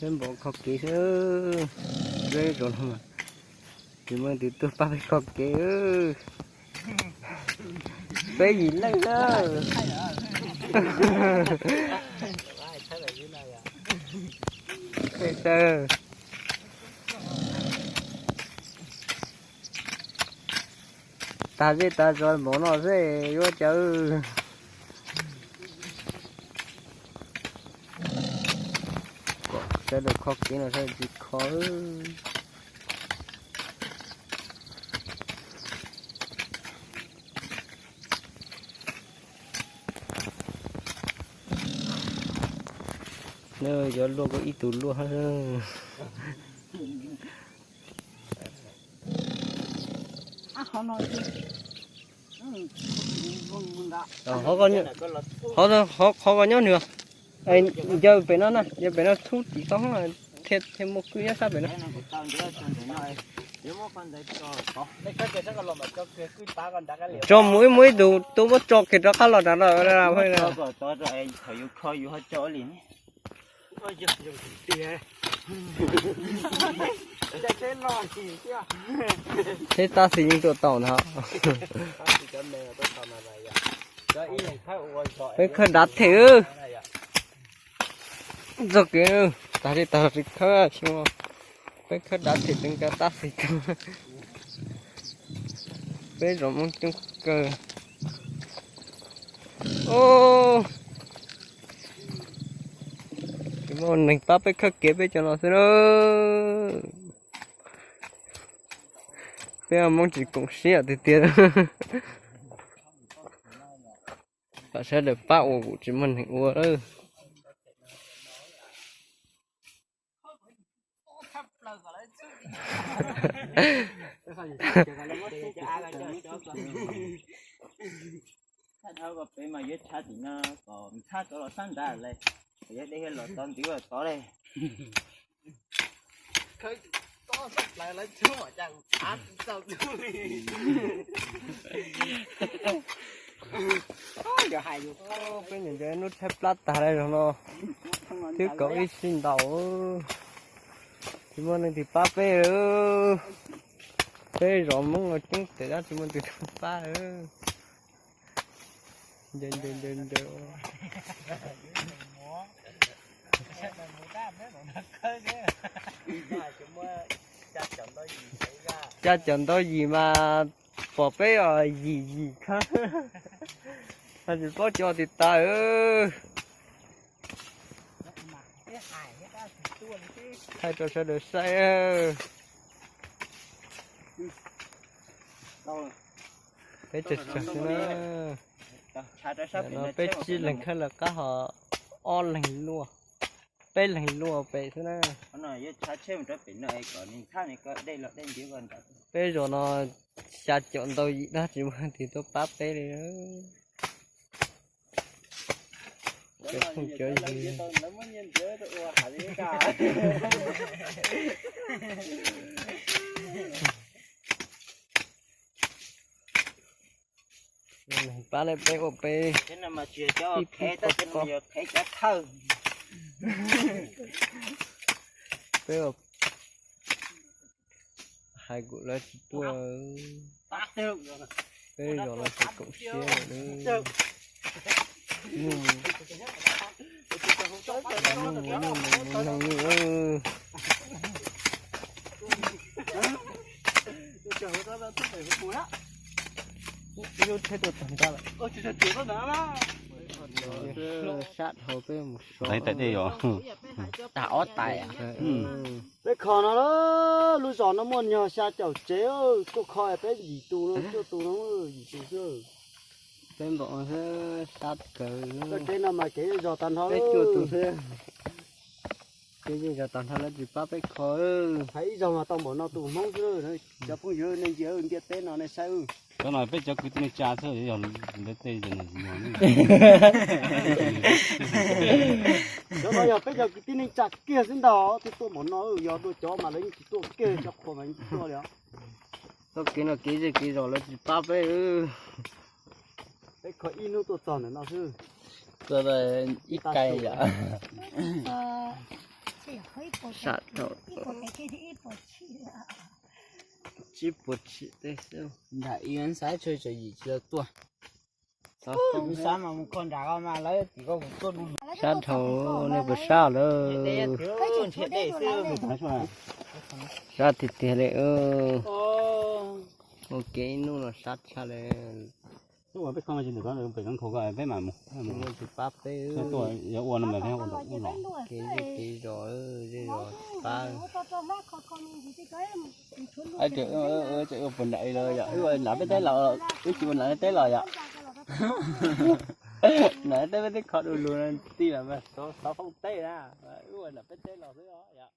Peb npaum kho kev xwb, peb zov no mas tsis muaj leej twg tuaj pab peb kho kev. Peb yim leej na. Tag zej tag zos npaum no xwb yuav cas. Sawv daws kho kev no sawv daws tsis kho. Cov luaj kuj ib tug luaj. Qhov ko nyob nws, ncaws pem no na, ncaws pem no txhub tim toj thiaj muaj kwj nyob sab pem no. Tso mus ib muaj ib tug tuaj muab tso kiag rov qab los rau no. Thiab tab sis yeej tuaj tau ntag. Peb khawb dav them. Txoj kev tag li tag tsis khawb tsis muaj, peb khawb dav them teev ka tab sis tau. Peb zos Hmoob coob kawg. Tsis muaj neeg pab peb khawb kev peb cov no xwb na. Peb Hmoob tsis koom siab tiag tiag. Kom sawv daws pab ua kuj tsis muaj neeg ua lawm. Thaum peb mas yuav tshav tim no kom ntxhab tod los sab nrad lawm, yuav de los tod ntxiv los tod li. Peb niam ntawd hnub tshaib plab tag li zog no, twb kaum ib sij ntaus. Tsis muaj leej twg pab peb. Peb zos Hmoob los coob tes tab tsis muaj leej twg pab. Ncaws ncaws ncaws ncaws. Xya caum ntau yim mas pom peb os yim yim khawb. Tsis paub cov tis tas. Thaij rau sawv daws saib. Peb tsawg tsawg xwb na. No peb tsib leeg khawb lawv qab ho ob leeg luaj, peb leeg luaj pem xwb na. Peb zos no xya caum ntau yim dab tsis muaj leej twg tuaj pab peb li. Cov phooj cov ywg, pab lawv peb ua peb ib phub pab peb ua. Hais kuv lawv tsis tuaj, peb zos no tsis koom siab lawm. Muaj mus, muaj mus, muaj mus, muaj mus, muaj mus. Lub tsheb tuaj tag nrho lawm. Sab dhau peb mus so. Tag ob tais. Peb kho no lub zos no muaj nyuag xya caum tsev, tuaj kho peb yim tus no, cuaj tus no, yim tus xwb. Peb npaum xwb sab kawg. Txoj kev no mas kev zej zog tag nrho, peb cuaj tus xwb. Kev zej zog tag nrho lawv tsis pab peb kho. Hais ib zaug mas tau npaum no tus Hmoob xwb. Cov phooj ywg nej ntsia ntiaj teb no nej saib. Cov no peb cov kwv tij neej tsa xwb, yog lawv tej cov no yog peb cov kwv tij neej tsa kiag xwb ntag, twb tuaj npaum no, yog dua cov mas lawv yeej tsis tuaj kiag, cov qhua mas yeej tsis tuaj li os. Txoj kev no kev zej kev zos lawv tsis pab peb. Peb kho ib hnub tuaj txog ntawm no xwb. Tuaj ib kais yom. Sab dhau. Tsib puas tshim tej xwb. Nram ib xav tshaj tsawg yim tsis tau tuaj. Sab dhau, nej puas sab lawm? Sab tiag tiag li. Ua kev ib hnub no sab tshaj li. Peb pab peb, kev zej kev zos, zej zos pab. Ua puas nram los yom, wb ua nram peb teb los, wb tsis ua nram peb teb los yom. Nram peb teb peb twb kho du lug no tij los mas xov foob teb na, wb ua nram peb teb los xwb os yom.